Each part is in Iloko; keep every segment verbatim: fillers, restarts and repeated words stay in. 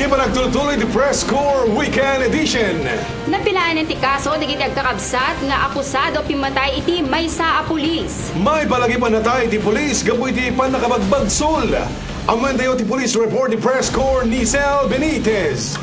Panagtultuloy ti Press Corps Weekend Edition. Napilaenen ti kaso dagiti agkakabsat nga akusado a pimmatay iti maysa a pulis. Maipalagip a natay ti pulis gapu iti pannakabagbagsol. Ammoentayo ti police report ni Press Corps Nicel Benitez.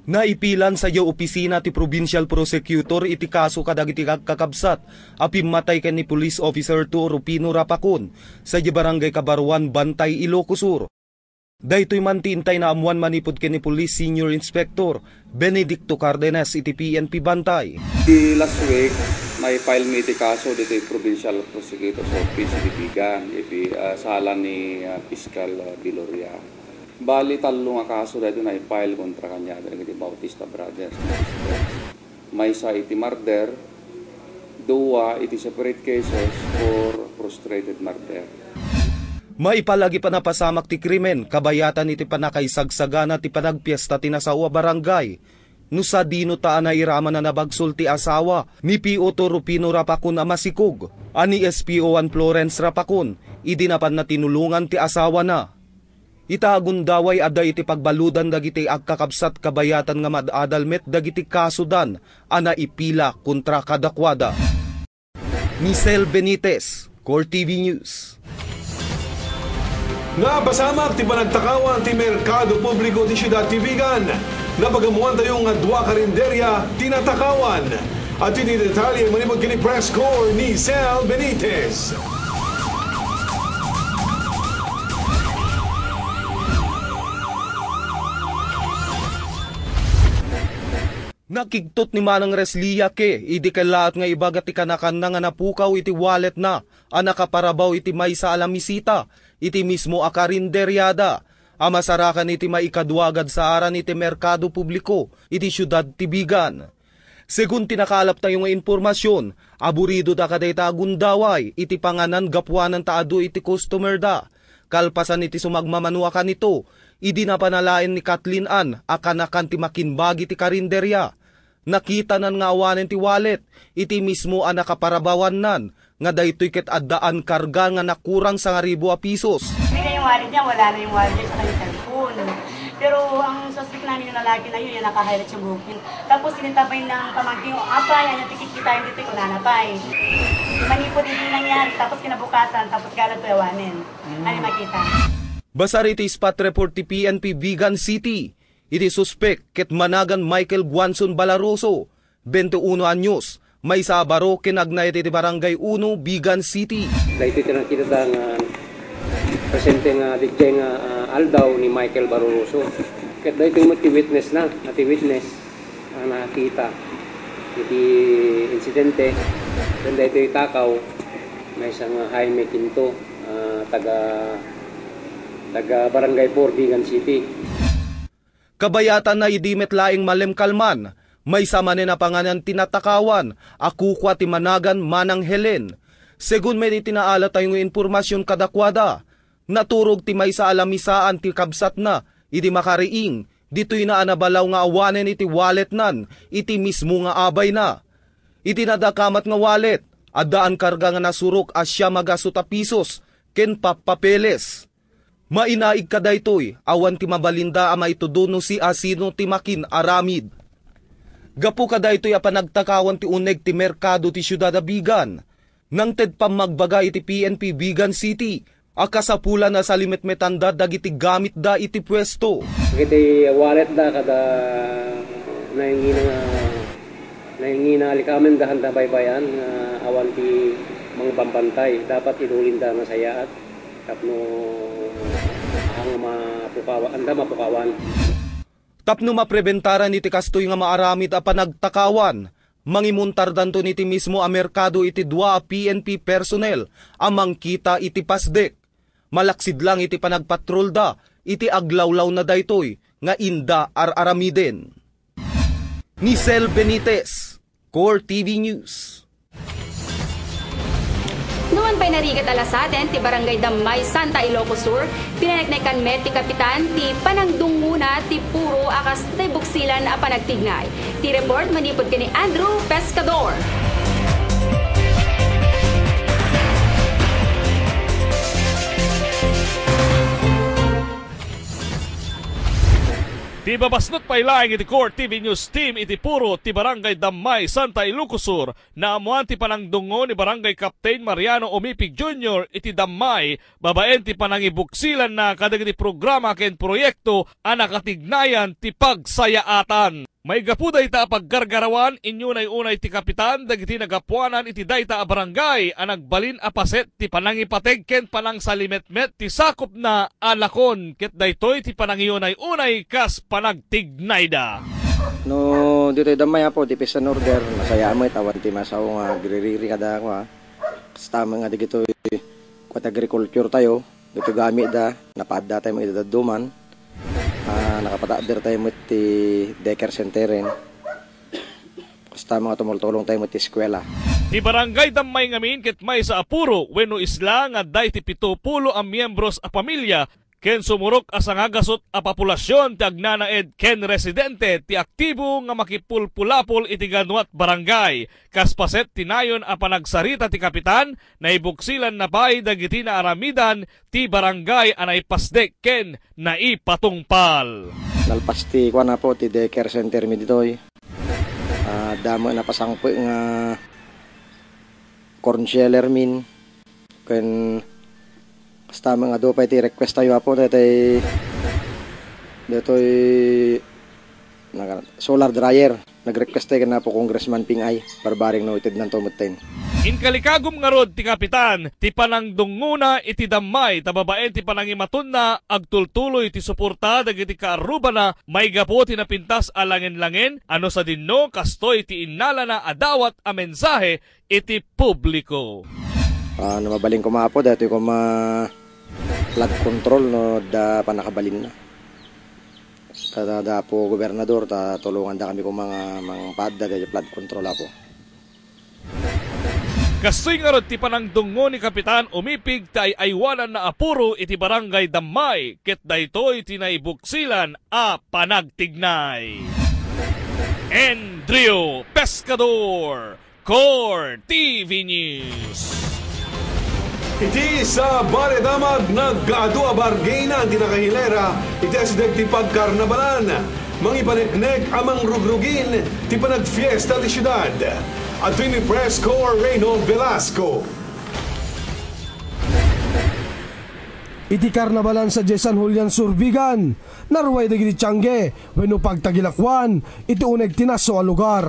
Naipilan sadiay opisina ti provincial prosecutor iti kaso kadagiti agkakabsat a pimmatay ken ni Police Officer two Rufino Rapacon sadiay Barangay Kabaruan, Bantay, Ilocos Sur. Daytoy man ti intay naammuan manipud ken ni Police Senior Inspector Benedicto Cardenas iti P N P Bantay. Ti last week, mai-file mi iti kaso ditoy Provincial Prosecutor's Office iti Vigan, iti, ah, sala ni, ah, Piskal, ah, Viloria. Bali, tallo nga kaso daytoy nai-file kontra kaniada dagiti Bautista Brothers. Maysa iti murder, dua iti separate cases for frustrated murder. Maipalagip a napasamak ti krimen kabayatan iti pannakaisagsagana ti panagpiesta ti nasao a barangay. No sadino ta a nairaman a nabagsul ti asawa ni P O two Rufino Rapacon a masikog a ni S P O one Florence Rapacon idi napanna tinulongan ti asawana. Ita a gundaway adda iti pagbaludan dagiti agkakabsat kabayatan nga mad-adal met dagiti kasodan a naipila kontra kadakuada. Nicel Benitez, Core T V News. Napasamak ti panagtakawan ti merkado publiko ti siudad ti Vigan. Napagammoantayo nga dua karinderya ti natakawan. Adtoy ti detalye manipud ken ni Press Corps Nicel Benitez. Nakigtot ni Manang Reslia Ke idi kellaat nga ibaga ti kanakanna nga napukaw iti walletna a nakaparabaw iti maysa a lamisita iti mismo a karinderiada a masarakan iti maikadua a gadsaaran iti merkado publiko iti siudad ti Vigan. Segun ti nakalaptayo nga impormasion, aburidoda kadayta a gundaway iti panganan gapuanan ta adu iti customerda. Kalpasan iti sumagmamano a kanito, idi napanalaen ni Kathleen Ann a kanakan ti makimbag iti karinderia, nakitanan nga awanen ti wallet iti mismo a nakaparabawannan nga daytoy ket addaan karga nga nakurang sangaribu a pisos. Hindi na yung wallet niya, wala na yung wallet niya, tsaka yung cellphone. Pero ang suspect namin yung lalaki na yun, yung naka-highlight yung buhok niya. Tapos sinita pa yun ng pamangkin ko, "Apay, ano tikit kita yung dito ko nanapay." Manipod hindi nangyari, tapos kinabukasan, tapos gala to yawanin. Ano makita? Basar iti spot report ti P N P Vigan City, iti suspek ket managan Michael Guanzon Balaroso, bente uno anyos, maysa a baro ken agnayat iti Barangay Uno, Vigan City. Daytoy ti nakita nga presente nga dijay nga, ah, aldaw ni Michael Balaroso. Ket daytoy met ti witness na, ti witness a nakita iti insidente. Ken daytoy takaw, maysa nga Jaime Quinto, ah, taga, taga Barangay Four, Vigan City. Kabayatanna idi met laeng malemkalman, maysa manen a panganan ti natakawan a kukua ti managan Manang Helen. Segun met iti naalatayo nga impormasion kadakuada, naturog ti maysa a lamisaan ti kabsatna idi makariing, ditoyna a nabalaw nga awanen iti walletnan iti mismo nga abayna. Iti nadakamat nga wallet, addaan karga nga nasurok a siam a gasut a pisos ken pappapeles. Mainaig kadaytoy, awan ti mabalinda a maitudo no siasino ti makin-aramid. Gapu kadaytoy a panagtakawan ti uneg ti merkado ti siudad a Vigan, nangted pammagbaga iti P N P Vigan City a kasapulan a salimetmetanda dagiti gamitda iti puesto. Dagiti walletda kada naingina nga, naingina likamenda handa baybay-an nga awan ti mangbambantay. Dapat idulinda nga sayaat tapno ang mapukawa-, anda mapukawan. Tapno mapreventaran iti kastoy nga maaramid a panagtakawan, mangimuntardanton iti mismo a merkado iti dua a P N P personnel a mangkita iti pasdek. Malaksid lang iti panagpatrolda iti aglawlawna daytoy nga inda ar-aramiden. Nicel Benitez, Core T V News. Nuan pay narigat a lasaten ti Barangay Damay, Santa Ilocos Sur, pinaneknekan met ti kapitan ti panangdungngona ti puro a kas ti buksilan a panagtignay. Ti report manipud ken ni Andrew Pescador. Ibabasnot pay laeng iti Core T V News Team iti puro ti Barangay Dammay, Santa Ilocos Sur, naammuan ti panangdungngo ni Barangay Captain Mariano Umipig Junior iti Dammay, babaen ti panangibuksilanna kadagiti programa ken proyekto a nakatignayan ti pagsayaatan. Maigapu dayta a paggargarawan, inyunay unay ti kapitan dagiti nagapuanan iti dayta a barangay a nagbalin a paset ti panangipateg ken panangsalimetmet ti sakupna a lakon, ket daytoy ti panangiyunay-unay kas panagtignayda. No, ditoy Dammay, Apo, ti peace and order, nasaya met, awan ti masao nga agririri kada, kua, kasta met nga dagitoy, kua, ti agriculture tayo, ditoy gamit da, napadda tayo met iti dadduman, ah, nakapatakder tayo met ti daycare centeren. Kasta met nga tumultulong tayo met ti eskwela. Ti Barangay Dammay ngamin ket maysa a puro wenno isla nga adda iti pito pulo a miyembros a pamilya ken sumurok a sangagasut a populasion ti agnanaed ken residente ti aktibo nga makipulpulapol iti ganuat barangay. Kas paset ti nayon a panagsarita ti kapitan, naibuksilanna pay dagiti naaramidan ti barangay a naipasdek ken naipatungpal. Nalpas ti kuan, Apo, ti daycare center mi ditoy. Ah, damo napasangpet nga corn sheller min. Ken kasta met nga adu pay ti request tayo, Apo, daytoy, daytoy naga-, solar dryer. Nag-request tayo ken Apo Congressman Ping Ay, barbareng no itednanto metten. Inkalikagum ngarud ti kapitan ti panangdungngona iti Dammay ta babaen ti panangimatonna, agtultuloy ti suporta dagiti kaarrubana maigapu ti napintas a langen-langen a no sadinno kastoy ti innalana a dawat a mensahe iti publiko. Ah, no mabalin koma, Apo, daytoy koma flood control no adda pannakabalinna. Kada da, Apo Gobernador, ta tulongandakami koma nga mangpadda daytoy flood control, Apo. Kastoy ngarud ti panangdungngo ni Kapitan Umipig ti ay-aywananna a puro iti Barangay Dammay, ket daytoy ti naibuksilan a panagtignay. Andrew Pescador, Core T V News. Iti sabali a damag, nagadu a bargainan ti nakahilera iti asideg ti pagkarnabalan. Mangipaneknek a mangrugrugin ti panagfiesta ti siudad. Adtoy ni Press Corps Reynold Velasco. Iti karnabalan sadiay San Julian Sur Vigan, naruay dagiti tiangge wenno pagtagilakuan iti uneg ti nasao a lugar.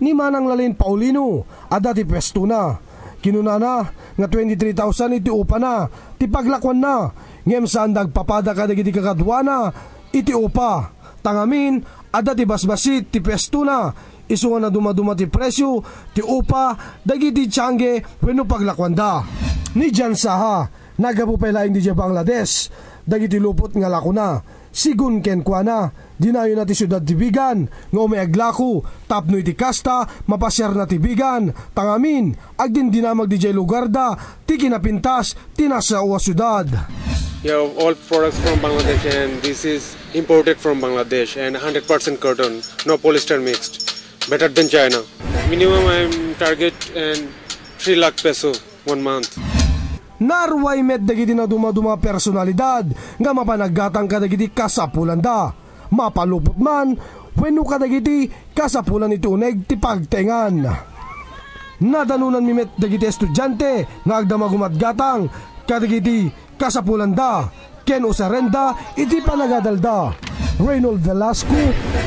Ni Manang Lalin Paulino, adda ti puestona. Kinunana nga twenty-three thousand iti upana ti paglakuanna, ngem saanda agpapada kadagiti kakaduana iti upa. Ta ngamin, adda ti basbassit ti puestona, isu nga nadumaduma ti presio ti upa dagiti tiangge wenno paglakuanda. Ni Jan Saha, naggapu pay laeng didiay Bangladesh dagiti lupot nga lakona. Sigun kenkuana, dinayona ti siudad ti Vigan nga umay aglako tapno iti kasta, mapasiarna ti Vigan, ta ngamin, agdindinamag didiay lugarda ti kinapintas ti nasao a siudad. We have all products from Bangladesh, and this is imported from Bangladesh and hundred percent cotton, no polyester mixed. Better than China. Minimum, I'm target and three lakh peso one month. Naruay met dagiti nadumaduma a personalidad nga mapan aggatang kadagiti kasapulanda, mapalupot man wenno kadagiti kasapulan iti uneg ti pagtaengan. Nadanonanmi met dagiti estudiante nga agdamag umatgatang kadagiti kasapulanda ken usarenda iti panagadalda. Reynold Velasco,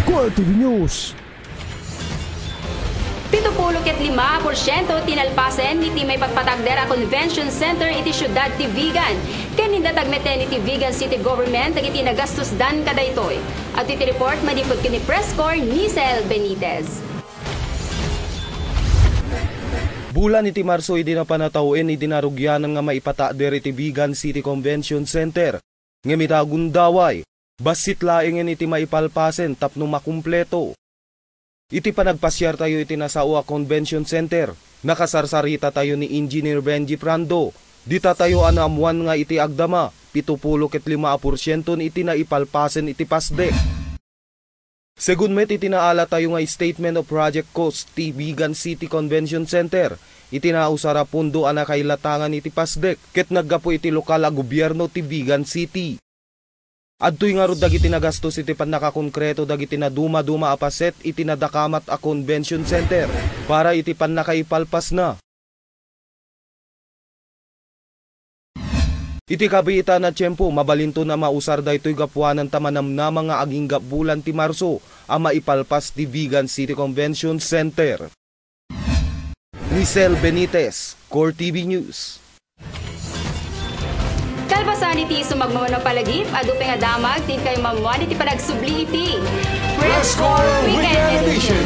Core T V News. Pito pulo ket lima a porsiento ti nalpasen iti maipatpatagder a Convention Center iti siudad ti Vigan, ken indatag metten iti Vigan City Government dagiti nagastusdan kadaytoy. Adtoy ti report manipud ken ni Press Corps Nicel Benitez. Bulan iti Marso idi napan a tawen idi narugianan nga maipatakder iti Vigan City Convention Center. Ngem ita gundaway, bassit laengen iti maipalpasen tapno makumpleto. Iti panagpasiartayo iti nasao a Convention Center, nakasarsarita tayo ni Engineer Benji Prando. Dita tayo a naammuan nga iti agdama, pito pulo ket lima a porsienton iti naipalpasen iti PASDEC. Segun met iti naala tayo nga Statement of Project Cost ti Vigan City Convention Center, iti nausar a pondo a nakailatangan iti PASDEC ket naggapu iti lokal a gobierno ti Vigan City. Adtoy ngarud dagiti nagastos iti pannakakonkreto dagiti nadumaduma a paset iti nadakamat a Convention Center para iti pannakaipalpasna. Iti kabiitan a tiempo, mabalinton a mausar daytoy gapuanan ta manamnama nga agingga bulan ti Marso a maipalpas ti Vigan City Convention Center. Nicel Benitez, Core T V News. Kalpasan iti sumagmamano a palagip, adu pay nga damag ti inkayo mammuan iti panagsubli iti Press Corps Weekend Edition.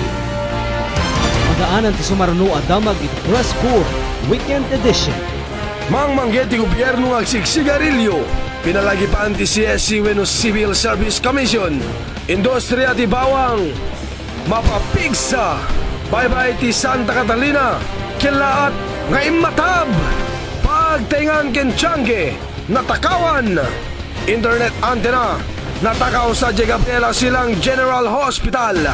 Magaanan ti sumaruno a damag iti Press Corps Weekend Edition. Mangmangget ti gobierno nga agsigsigarilyo, pinalagipan ti C S C wenno Civil Service Commission, industria ti bawang, mapapigsa, baybay ti Santa Catalina, kellaat nga immatab, pagtaengan ken tiangge, natakawan, internet antenna, natakaw sadiay Gabriela Silang General Hospital.